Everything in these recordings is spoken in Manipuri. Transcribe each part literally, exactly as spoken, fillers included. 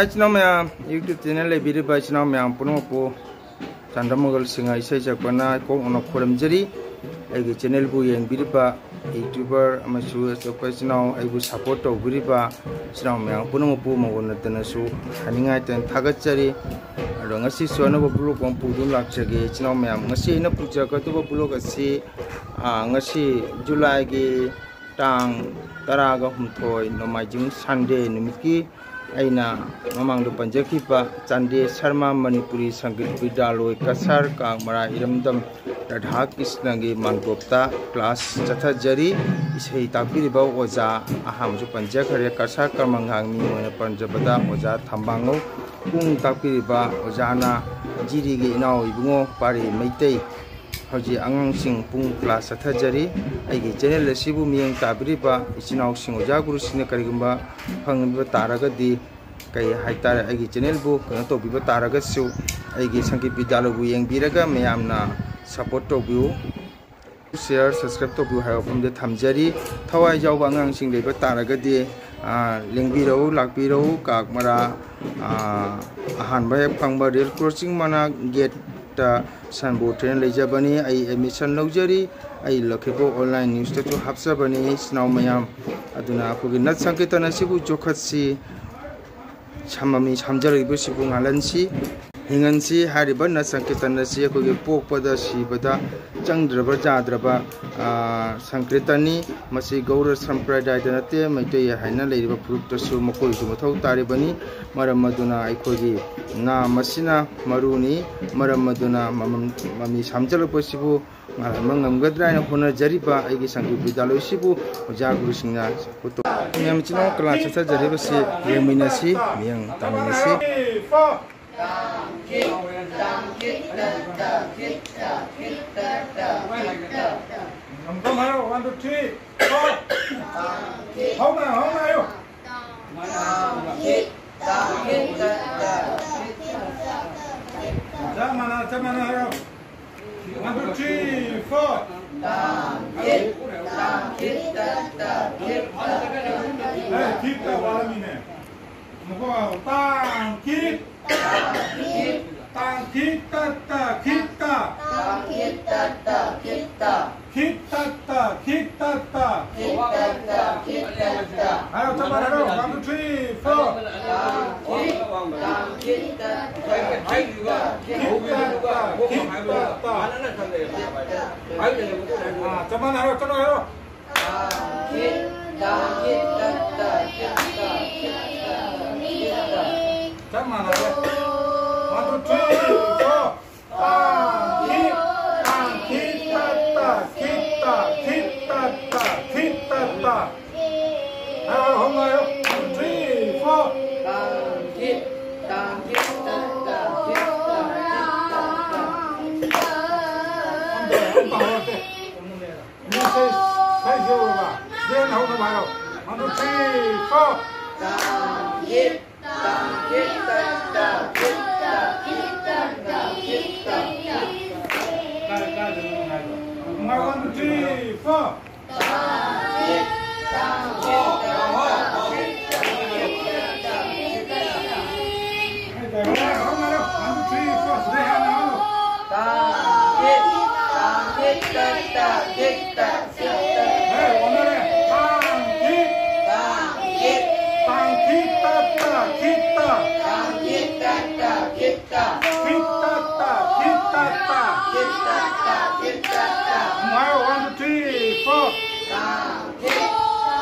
ꯏꯆꯤꯟ ꯏꯅꯥꯎ ꯃꯌꯥꯝ, YouTube channel ꯂꯩꯕꯤꯔꯤꯕ ꯏꯆꯤꯟ ꯏꯅꯥꯎ ꯃꯌꯥꯝ ꯄꯨꯝꯅꯃꯛꯄꯨ ꯆꯥꯟꯗꯃꯒꯜ ꯁꯤꯡꯍ ꯏꯁꯩ ꯁꯛꯄꯅ ꯏꯀꯣꯛꯅꯅ ꯈꯨꯔꯨꯝꯖꯔꯤ꯫ ꯑꯩꯒꯤ channelꯕꯨ ꯌꯦꯡꯕꯤꯔꯤꯕ YouTuber ꯑꯃꯁꯨꯡ ꯑꯇꯣꯞꯄ ꯏꯆꯤꯟ ꯏꯅꯥꯎ ꯑꯩꯕꯨ support ꯇꯧꯕꯤꯔꯤꯕ ꯏꯆꯤꯟ ꯏꯅꯥꯎ ꯃꯌꯥꯝ ꯄꯨꯝꯅꯃꯛꯄꯨ ꯃꯉꯣꯟ ꯅꯠꯇꯅꯁꯨ ꯍꯥꯏꯅꯤꯡꯉꯥꯏ ꯂꯩꯇꯅ ꯊꯥꯒꯠꯆꯔꯤ꯫ ꯑꯗꯣ ꯉꯁꯤꯁꯨ ꯑꯅꯧꯕ vlog ꯑꯃ ꯄꯨꯗꯨꯅ ꯂꯥꯛꯆꯒꯦ꯫ ꯏꯆꯤꯟ ꯏꯅꯥꯎ ꯃꯌꯥꯝ, ꯉꯁꯤ ꯑꯩꯅ ꯄꯨꯖꯔꯛꯀꯗꯧꯕ vlog ꯑꯁꯤ, ꯑꯥ, ꯉꯁꯤ Julyꯒꯤ ꯇꯥꯡ ꯇꯔꯥꯒ ꯍꯨꯝꯗꯣꯏ, ꯅꯣꯡꯃꯥꯏꯖꯤꯡ Sunday ꯅꯨꯃꯤꯠꯀꯤ ꯑꯩꯅ ꯃꯃꯥꯡꯗ ꯄꯟꯖꯈꯤꯕ ꯆꯥꯟꯗꯦ ꯁꯔꯃ ꯃꯅꯤꯄꯨꯔꯤ ꯁꯪꯒꯤꯠ ꯕꯤꯗ꯭ꯌꯥꯂꯣꯏ ꯀꯁꯥꯔ ꯀꯥꯡꯃꯔꯥ ꯏꯔꯝꯗꯝ ꯔꯥꯙꯥ ꯀ꯭ꯔꯤꯁꯅꯒꯤ ꯃꯥꯟꯀꯣꯞꯇ class ꯆꯠꯊꯖꯔꯤ꯫ ꯏꯁꯩ ꯇꯥꯛꯄꯤꯔꯤꯕ ꯑꯣꯖꯥ ꯑꯍꯥꯟꯕꯁꯨ ꯄꯟꯖꯈ꯭ꯔꯦ, ꯀꯁꯥꯔ ꯀꯔꯃꯪꯒꯥꯡ ꯃꯤꯡ ꯑꯣꯏꯅ ꯄꯟꯖꯕꯗ ꯑꯣꯖꯥ ꯊꯝꯕꯥꯉꯧ꯫ ꯄꯨꯡ ꯇꯥꯛꯄꯤꯔꯤꯕ ꯑꯣꯖꯥꯅ ꯖꯤꯔꯤꯒꯤ ꯏꯅꯥꯎ ꯏꯕꯨꯡꯉꯣ ꯄꯥꯔꯤ ꯃꯩꯇꯩ꯫ ꯍꯧꯖꯤꯛ ꯑꯉꯥꯡꯁꯤꯡ ꯄꯨꯡ class ꯆꯠꯊꯖꯔꯤ꯫ ꯑꯩꯒꯤ channel ꯑꯁꯤꯕꯨ ꯃꯤꯠꯌꯦꯡ ꯇꯥꯕꯤꯔꯤꯕ ꯏꯆꯤꯟ ꯏꯅꯥꯎꯁꯤꯡ, ꯑꯣꯖꯥ ꯒꯨꯔꯨꯁꯤꯡꯅ ꯀꯔꯤꯒꯨꯝꯕ ꯐꯪꯕꯤꯕ ꯇꯥꯔꯒꯗꯤ, ꯀꯩ ꯍꯥꯏꯇꯥꯔꯦ, ꯑꯩꯒꯤ channelꯕꯨ ꯀꯩꯅꯣ ꯇꯧꯕꯤꯕ ꯇꯥꯔꯒꯁꯨ, ꯑꯩꯒꯤ ꯁꯪꯒꯤꯠ ꯕꯤꯗ꯭ꯌꯥꯂꯣꯏꯕꯨ ꯌꯦꯡꯕꯤꯔꯒ ꯃꯌꯥꯝꯅ support ꯇꯧꯕꯤꯌꯨ, share, subscribe ꯇꯧꯕꯤꯌꯨ ꯍꯥꯏꯕ ꯋꯥꯐꯝꯗ ꯊꯝꯖꯔꯤ꯫ ꯊꯋꯥꯏ ꯌꯥꯎꯕ ꯑꯉꯥꯡꯁꯤꯡ ꯂꯩꯕ ꯇꯥꯔꯒꯗꯤ, ꯑꯥ, ꯂꯦꯡꯕꯤꯔꯛꯎ, ꯂꯥꯛꯄꯤꯔꯛꯎ꯫ ꯀꯥꯛꯃꯔꯥ, ꯑꯥ, ꯑꯍꯥꯟꯕ ꯍꯦꯛ ꯐꯪꯕ rail crossing ꯃꯅꯥꯛ gateꯇ signboard ꯊꯦꯠꯅ ꯂꯩꯖꯕꯅꯤ꯫ ꯑꯩ admission ꯂꯧꯖꯔꯤ꯫ ꯑꯩ ꯂꯈꯤꯕ online newsꯇꯁꯨ ꯍꯥꯞꯆꯕꯅꯤ꯫ ꯏꯆꯤꯟ ꯏꯅꯥꯎ ꯃꯌꯥꯝ, ꯑꯗꯨꯅ ꯑꯩꯈꯣꯏꯒꯤ ꯅꯠ ꯁꯪꯀꯤꯔꯇꯟ ꯑꯁꯤꯕꯨ ꯌꯣꯛꯈꯠꯁꯤ꯫ ꯁꯝ-, ꯃꯃꯤ ꯁꯝꯖꯔꯛꯂꯤꯕꯁꯤꯕꯨ ꯉꯥꯜꯍꯟꯁꯤ, ꯍꯤꯡꯍꯟꯁꯤ꯫ ꯍꯥꯏꯔꯤꯕ ꯅꯠ ꯁꯪꯀꯤꯔꯇꯟ ꯑꯁꯤ ꯑꯩꯈꯣꯏꯒꯤ ꯄꯣꯛꯄꯗ ꯁꯤꯕꯗ ꯆꯪꯗ꯭ꯔꯕ ꯌꯥꯗ꯭ꯔꯕ, ꯑꯥ, ꯁꯪꯀꯤꯔꯇꯟꯅꯤ꯫ ꯃꯁꯤ ꯒꯧꯔ ꯁꯝꯄ꯭ꯔꯗꯥꯌꯗ ꯅꯠꯇꯦ, ꯃꯩꯇꯩ ꯍꯥꯏꯅ ꯂꯩꯔꯤꯕ ꯐꯨꯔꯨꯞꯇꯁꯨ ꯃꯈꯣꯏꯁꯨ ꯃꯊꯧ ꯇꯥꯔꯤꯕꯅꯤ꯫ ꯃꯔꯝ ꯑꯗꯨꯅ ꯑꯩꯈꯣꯏꯒꯤ ꯅꯥꯝ ꯑꯁꯤꯅ ꯃꯔꯨꯅꯤ꯫ ꯃꯔꯝ ꯑꯗꯨꯅ ꯃꯃꯝ-, ꯃꯃꯤ ꯁꯥꯝꯖꯜꯂꯛꯄꯁꯤꯕꯨ ꯉꯥꯜꯍꯟꯕ ꯉꯝꯒꯗ꯭ꯔꯥ ꯍꯥꯏꯅ ꯍꯣꯠꯅꯖꯔꯤꯕ ꯑꯩꯒꯤ ꯁꯪꯒꯤꯠ ꯕꯤꯗ꯭ꯌꯥꯂꯣꯏꯁꯤꯕꯨ ꯑꯣꯖꯥ ꯒꯨꯔꯨꯁꯤꯡꯅ ꯁꯛꯄ ꯇꯧ-, ꯃꯌꯥꯝ ꯏꯆꯤꯟ ꯏꯅꯥꯎ class ꯆꯠꯆꯖꯔꯤꯕꯁꯤ ꯌꯦꯡꯃꯤꯟꯅꯁꯤ, ꯃꯤꯠꯌꯦꯡ ꯇꯥꯃꯤꯟꯅꯁꯤ꯫ ꯉꯝꯒꯝ ꯍꯥꯏꯔꯣ, one, two, three, four. ꯍꯧꯅ, ꯍꯧꯅ ꯍꯥꯏꯌꯨ꯫ ꯆꯞ ꯃꯥꯟꯅ, ꯆꯞ ꯃꯥꯟꯅ ꯍꯥꯏꯔꯣ꯫ One, two, three, four. ꯍꯦ, ꯊꯤꯠꯇ ꯋꯥꯔꯝꯃꯤꯅꯦ꯫ ꯇꯥꯡ ꯈꯤꯠ꯫ ꯇꯥꯡ ꯈꯤꯠ ꯇ ꯇ ꯈꯤꯠ ꯇ꯫ ꯇꯥꯡ ꯈꯤꯠ ꯇ ꯇ ꯈꯤꯠ ꯇ꯫ ꯈꯤꯠ ꯇ ꯇ ꯈꯤꯠ ꯇ ꯇ꯫ ꯈꯤꯠ ꯇ ꯇ ꯈꯤꯠ ꯇ ꯇ꯫ ꯍꯥꯏꯔꯣ, ꯆꯞ ꯃꯥꯟꯅꯔꯣ꯫ One, two, three, four꯫ ꯇꯥꯡ ꯈꯤꯠ ꯇ ꯇ ꯈꯤꯠ ꯇ ꯈꯤꯠ ꯇ ꯇ꯫ ꯈꯤꯠ ꯇ ꯇ꯫ ꯑꯥ, ꯆꯞ ꯃꯥꯟꯅꯔꯣ, ꯆꯞ ꯃꯥꯟꯅꯔꯣ꯫ ꯇꯥꯡ ꯈꯤꯠ ꯇ ꯇ ꯈꯤꯠ ꯇ ꯇ꯫ ꯆꯞ ꯃꯥꯟꯅꯔꯦ꯫ One, two, three, four꯫ ꯇꯥꯡ ꯈꯤꯠ, ꯇꯥꯡ ꯈꯤꯠ ꯇ ꯇ ꯈꯤꯠ ꯇ ꯈꯤꯠ ꯇ ꯇ ꯈꯤꯠ ꯇ ꯇ꯫ ꯍꯥꯏꯔꯣ, ꯍꯥꯏꯔꯣ, ꯍꯧꯅ ꯍꯥꯏꯔꯣ꯫ One, two, three, four꯫ ꯇꯥꯡ ꯈꯤꯠ ꯇ ꯇ ꯈꯤꯠ ꯇ ꯈꯤꯠ ꯇ ꯇ꯫ ꯑꯝꯇ ꯍꯧꯔꯛꯀꯦ꯫ ꯃꯤꯁꯦ ꯁꯩꯁꯦ ꯑꯣꯏꯕ꯫ ꯖꯦꯟ ꯍꯧꯅꯕ ꯍꯥꯏꯔꯣ꯫ One, two, three, four꯫ ꯇꯥꯡ ꯈꯤꯠ ꯇ ꯇ ꯈꯤꯠ ꯇ ꯈꯤꯠ ꯇ ꯇ ꯈꯤꯠ ꯇ꯫ ꯀꯥꯏ, ꯀꯥꯏꯗꯅꯣ ꯍꯥꯏꯕ? One, two, three, four꯫ ꯇꯥꯡ ꯈꯤꯠ ꯇ ꯇ ꯈꯤꯠ ꯇ ꯈꯤꯠ ꯇ ꯈꯤꯠ ꯇ꯫ ꯍꯣꯠꯅꯔꯣ, ꯍꯣꯠꯅꯔꯣ꯫ One, two, three, four꯫ ꯁꯤꯗꯩ ꯍꯥꯟꯅ ꯍꯧꯔꯣ꯫ ꯇꯥꯡ ꯈꯤꯠ, ꯇꯥꯡ ꯈꯤꯠ ꯇ ꯇ ꯈꯤꯠ ꯇ ꯈꯤꯠ ꯇ꯫ ꯍꯦ, ꯑꯣꯟꯅꯔꯦ꯫ ꯇꯥꯡ ꯈꯤꯠ꯫ ꯇꯥꯡ ꯈꯤꯠ꯫ ꯇꯥꯡ ꯈꯤꯠ ꯇ ꯇ ꯈꯤꯠ ꯇ꯫ ꯇꯥꯡ ꯈꯤꯠ ꯇ ꯇ ꯈꯤꯠ ꯇ꯫ ꯈꯤꯠ ꯇ ꯇ ꯈꯤꯠ ꯇ ꯇ꯫ ꯈꯤꯠ ꯇ ꯇ ꯈꯤꯠ ꯇ ꯇ꯫ ꯑꯃꯨꯛ ꯍꯥꯏꯌꯣ, one, two, three, four꯫ ꯇꯥꯡ ꯈꯤꯠ,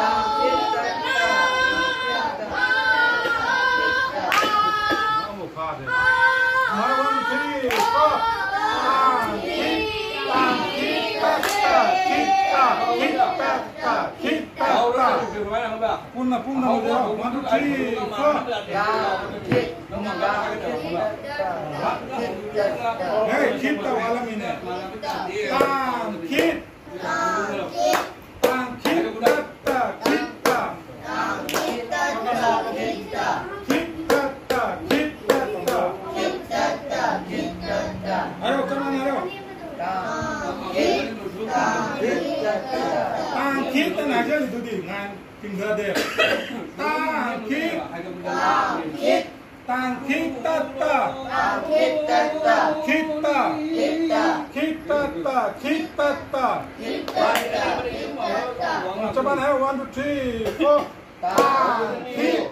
ꯇꯥꯡ ꯈꯤꯠ ꯇ ꯇ ꯈꯤꯠ ꯇ ꯈꯤꯠ ꯇ꯫ ꯑꯃꯨꯛ ꯐꯥꯗꯦ꯫ ꯑꯃꯨꯛ ꯍꯥꯏꯌꯣ, one, two, three, four꯫ ꯇꯥꯡ ꯈꯤꯠ, ꯇꯥꯡ ꯈꯤꯠ ꯇ ꯇ ꯈꯤꯠ ꯇ ꯈꯤꯠ ꯇ ꯇ ꯈꯤꯠ ꯇ ꯇ꯫ ꯄꯨꯟꯅ, ꯄꯨꯟꯅ ꯍꯧꯖꯤꯛ꯫ One, two, three, four꯫ ꯇꯥꯡ ꯈꯤꯠ꯫ ꯍꯦ, ꯈꯤꯠ ꯇ ꯋꯥꯠꯂꯝꯃꯤꯅꯦ꯫ ꯇꯥꯡ ꯈꯤꯠ꯫ ꯇꯥꯡ ꯈꯤꯠ ꯇ ꯇ ꯈꯤꯠ ꯇ꯫ ꯈꯤꯠ ꯇ ꯇ ꯈꯤꯠ ꯇ ꯇ꯫ ꯍꯥꯏꯔꯣ, ꯆꯞ ꯃꯥꯟꯅ ꯍꯥꯏꯔꯣ꯫ ꯇꯥꯡ ꯈꯤꯠ꯫ ꯇꯥꯡ ꯈꯤꯠ꯫ ꯇꯥꯡ ꯈꯤꯠ ꯑꯅ ꯍꯥꯏꯖꯜꯂꯤꯗꯨꯗꯤ ꯉꯥꯏ꯫ ꯆꯤꯡꯊꯗꯦ꯫ ꯇꯥꯡ ꯈꯤꯠ꯫ ꯇꯥꯡ ꯈꯤꯠ꯫ ꯇꯥꯡ ꯈꯤꯠ ꯇꯠ ꯇ꯫ ꯇꯥꯡ ꯈꯤꯠ ꯇꯠ ꯇ꯫ ꯈꯤꯠ ꯇ꯫ ꯈꯤꯠ ꯇ꯫ ꯈꯤꯠ ꯇꯠ ꯇ꯫ ꯈꯤꯠ ꯇꯠ ꯇ꯫ ꯈꯤꯠ ꯇꯠ ꯇ꯫ ꯈꯤꯠ ꯇꯠ ꯇ꯫ ꯆꯞ ꯃꯥꯟꯅ ꯍꯥꯏꯌꯣ꯫ One, two, three, four꯫ ꯇꯥꯡ ꯈꯤꯠ꯫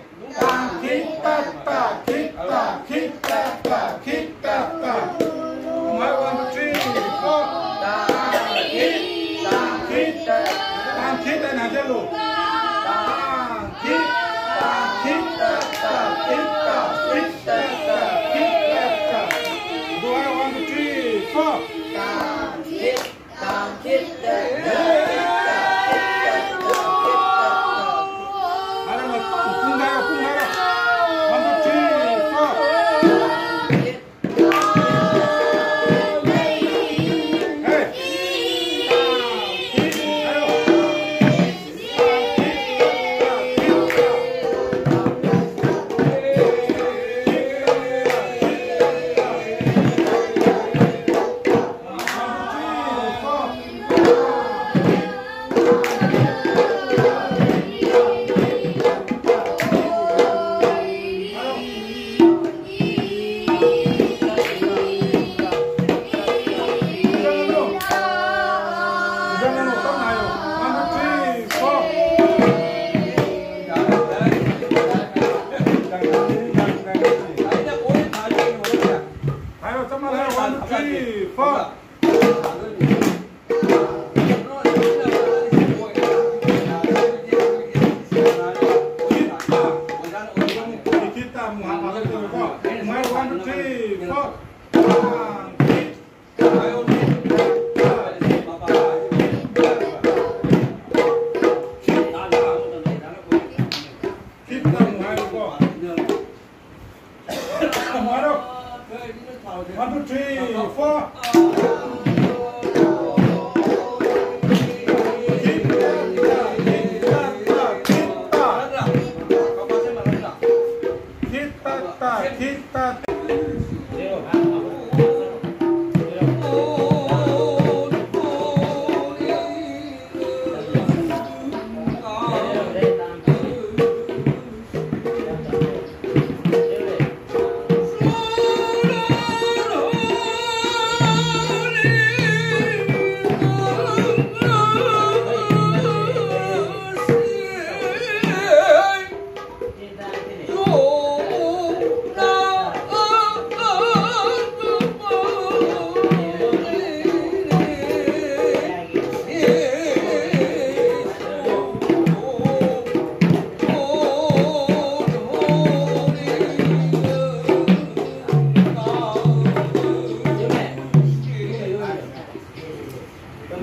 ꯇꯥꯡ ꯈꯤꯠ ꯇꯠ ꯇ꯫ ꯈꯤꯠ ꯇ꯫ ꯈꯤꯠ ꯇꯠ ꯇ꯫ ꯈꯤꯠ ꯇꯠ ꯇ꯫ ꯑꯃꯨꯛ ꯍꯥꯏꯌꯣ꯫ One, two, three, four꯫ ꯇꯥꯡ ꯈꯤꯠ꯫ ꯇꯥꯡ ꯈꯤꯠ꯫ ꯇꯥꯡ ꯈꯤꯠ ꯍꯥꯏꯅ ꯍꯥꯏꯖꯜꯂꯨ꯫ ꯇꯥꯡ ꯈꯤꯠ꯫ ꯇꯥꯡ ꯈꯤꯠ ꯇꯠ ꯇ꯫ ꯈꯤꯠ ꯇ꯫ ꯈꯤꯠ ꯇꯠ ꯇ꯫ ꯈꯤꯠ ꯇꯠ ꯇ꯫ ꯑꯗꯨ ꯍꯥꯏꯌꯣ꯫ One, two, three, four꯫ ꯇꯥꯡ ꯈꯤꯠ꯫ ꯇꯥꯡ ꯈꯤꯠ ꯇꯠ ꯇ꯫ ꯈꯤꯠ ꯇ꯫ ꯈꯤꯠ ꯇꯠ ꯇ꯫ ꯈꯤꯠ ꯇꯠ ꯇ꯫ ꯍꯥꯏꯔꯣ, ꯄꯨꯡ ꯍꯥꯏꯔꯣ, ꯄꯨꯡ ꯍꯥꯏꯔꯣ꯫ One, two, three, four꯫ ꯍꯥꯏꯔꯣ, ꯆꯞ ꯃꯥꯟꯅ ꯍꯥꯏꯔꯣ꯫ One, two, three, four꯫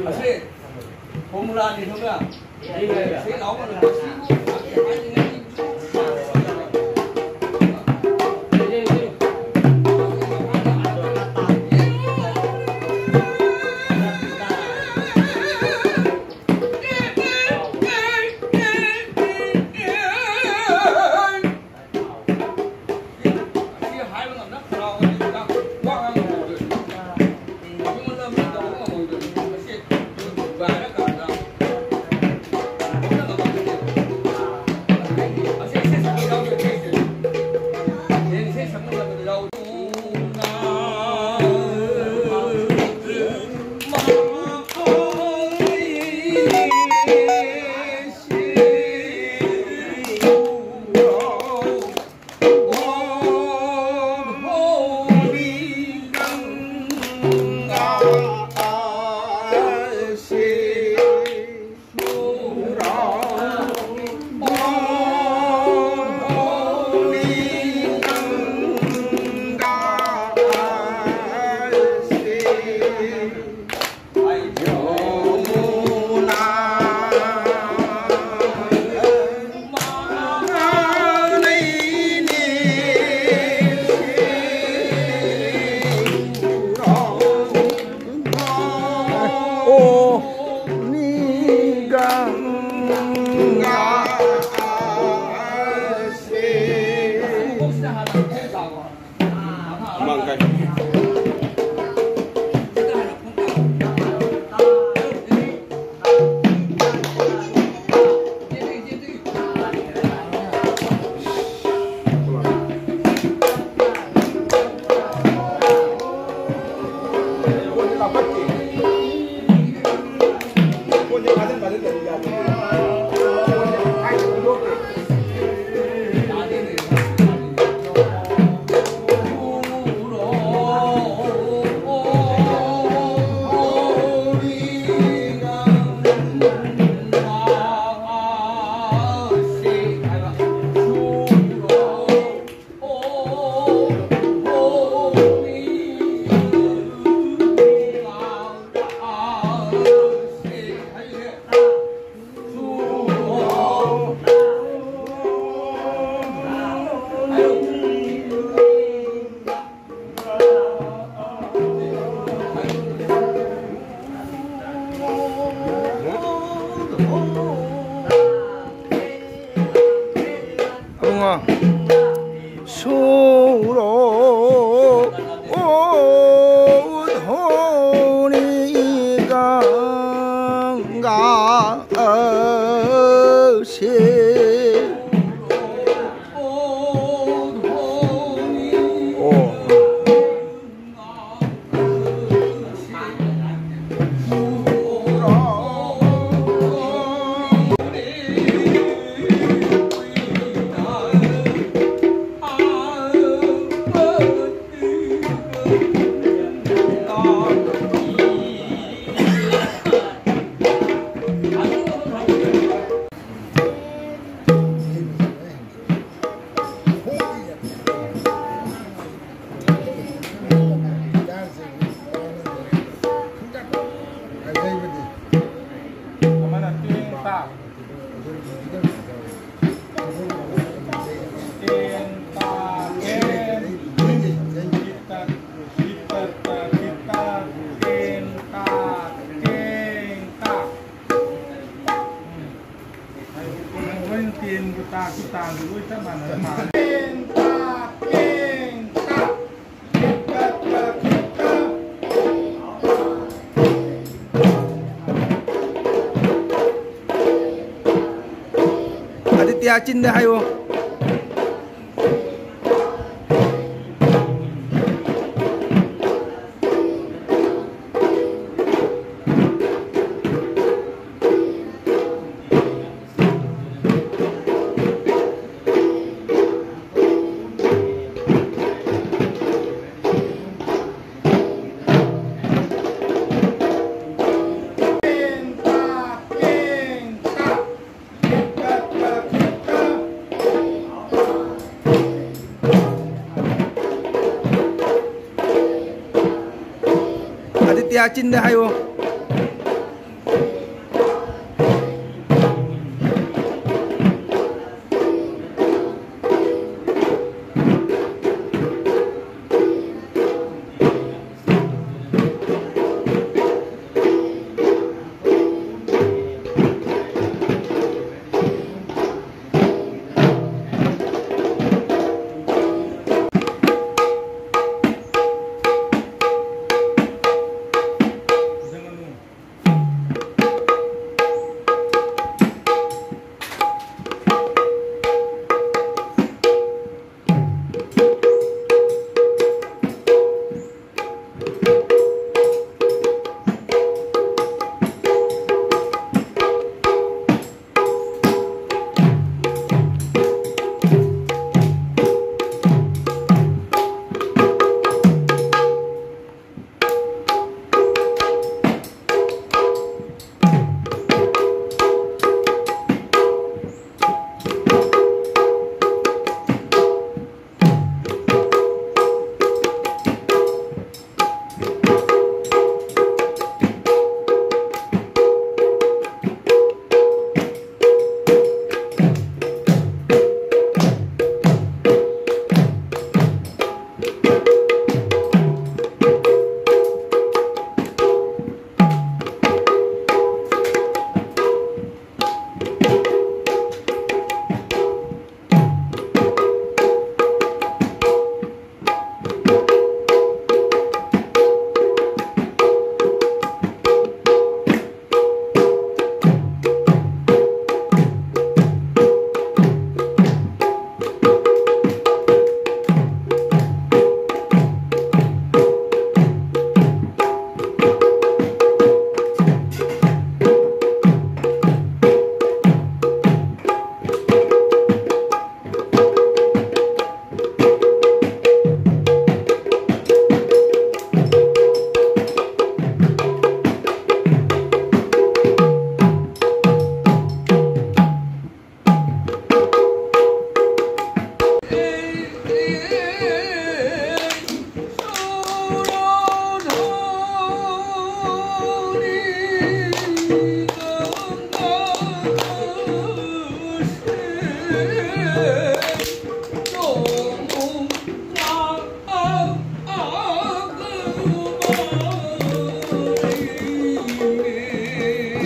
ꯑꯁꯤ ꯐꯣꯔꯃꯨꯂꯥꯅꯤ ꯈꯪꯕ꯭ꯔꯥ? ꯁꯤ ꯂꯥꯎꯕ ꯃꯇꯝꯗ ꯁꯤꯕꯨ ꯍꯥꯏꯅꯤꯡꯉꯥꯏ꯫ ꯑꯕꯨꯡꯉꯣ꯫ ꯁꯣꯔꯣ ꯙꯣꯅꯤ ꯒꯪꯒꯥ ꯑꯁꯦ꯫ ꯑꯣ꯫ ꯑꯃꯅ ꯇꯦꯡ ꯇꯥ꯫ ꯇꯦꯡ ꯇꯥ, ꯇꯦꯡ꯫ ꯀꯤꯇ, ꯀꯤꯇ, ꯀꯤꯇ, ꯇꯦꯡ ꯇꯥ, ꯇꯦꯡ ꯇꯥ꯫ ꯎꯝ꯫ ꯂꯣꯏꯅ ꯇꯦꯟꯕ ꯇꯥꯛꯄ ꯇꯥꯡꯗ ꯂꯣꯏ ꯆꯞ ꯃꯥꯟꯅꯔꯦ꯫ ꯇꯦꯟ ꯇꯥ, ꯇꯦꯟ ꯇꯥ꯫ ꯑꯗꯤꯇ꯭ꯌ ꯆꯤꯟꯗ ꯍꯥꯏꯌꯣ꯫ ꯑꯗꯤꯇ꯭ꯌ ꯆꯤꯟꯗ ꯍꯥꯏꯌꯣ꯫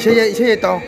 ꯏꯁꯩ, ꯏꯁꯩ ꯇꯥꯎ꯫